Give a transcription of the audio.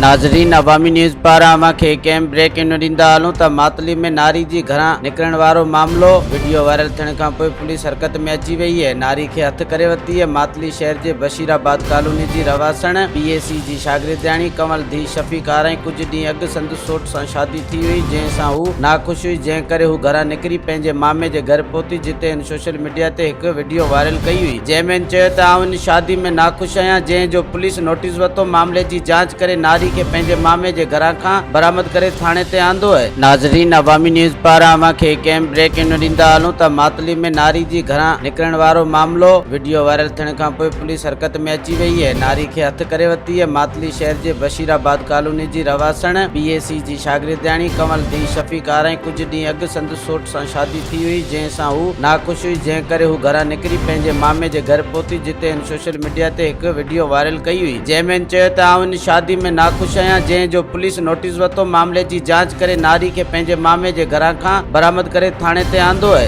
ناظرين عوامي نيوز پاران اوهان کي هڪ اهم بريڪنگ نيوز ڏيندا هلون ته ماتلي ۾ ناري جي گهران نڪرڻ وارو معاملو وڊيو وائرل ٿيڻ کانپوء پوليس حرڪت ۾ اچي وئي ۽ ناري کي هٿ ڪري ورتي ۽ ماتلي شهر جي بشير آباد ڪالوني جي رهواسڻ بي اي سي جي شاگردياڻي ڪنول ڌيء شفيق آرائين ڪجهه ڏينهن اڳ سندس سوٽ سان شادي ٿي هئي جنهن سان هو ناخوش هئي جنهن ڪري هو گهران نڪري پنهنجي مامي جي گهر پهتي جتي هن سوشل ميڊيا تي هڪ وڊيو وائرل ڪئي هئي جنهن ۾ هن چيو ته آئون ان شادي ۾ ناخوش آهيان جنهن جو پوليس نوٽيس ورتو معاملي جي جاچ ڪري ناري کي پنهنجي مامي جي گهران کان برآمد ڪري ٿاڻي تي آندو آهي. ناظرين عوامي نيوز پاران اوهان کي هڪ اهم بريڪنگ نيوز ڏيندا هلون ته ماتلي ۾ ناري جي گهران نڪرڻ وارو معاملو وڊيو وائرل ٿيڻ کانپوء پوليس حرڪت ۾ اچي وئي ۽ ناري کي هٿ ڪري ورتي ۽ ماتلي شهر جي بشير آباد ڪالوني جي رهواسڻ بي اي سي جي شاگردياڻي ڪنول ڌيء شفيق آرائين ڪجهه ڏينهن اڳ سندس سوٽ سان شادي ٿي هئي جنهن سان هو ناخوش هئي جنهن ڪري هو گهران نڪري پنهنجي مامي جي گهر پهتي جتي هن سوشل ميڊيا تي هڪ وڊيو وائرل ڪئي هئي جنهن ۾ هن چيو ته آئون ان شادي ۾ ناخوش آهيان جنهن جو پوليس نوٽيس ورتو معاملي جي جاچ ڪري ناري کي پنهنجي مامي جي گهران کان برآمد ڪري ٿاڻي تي آندو.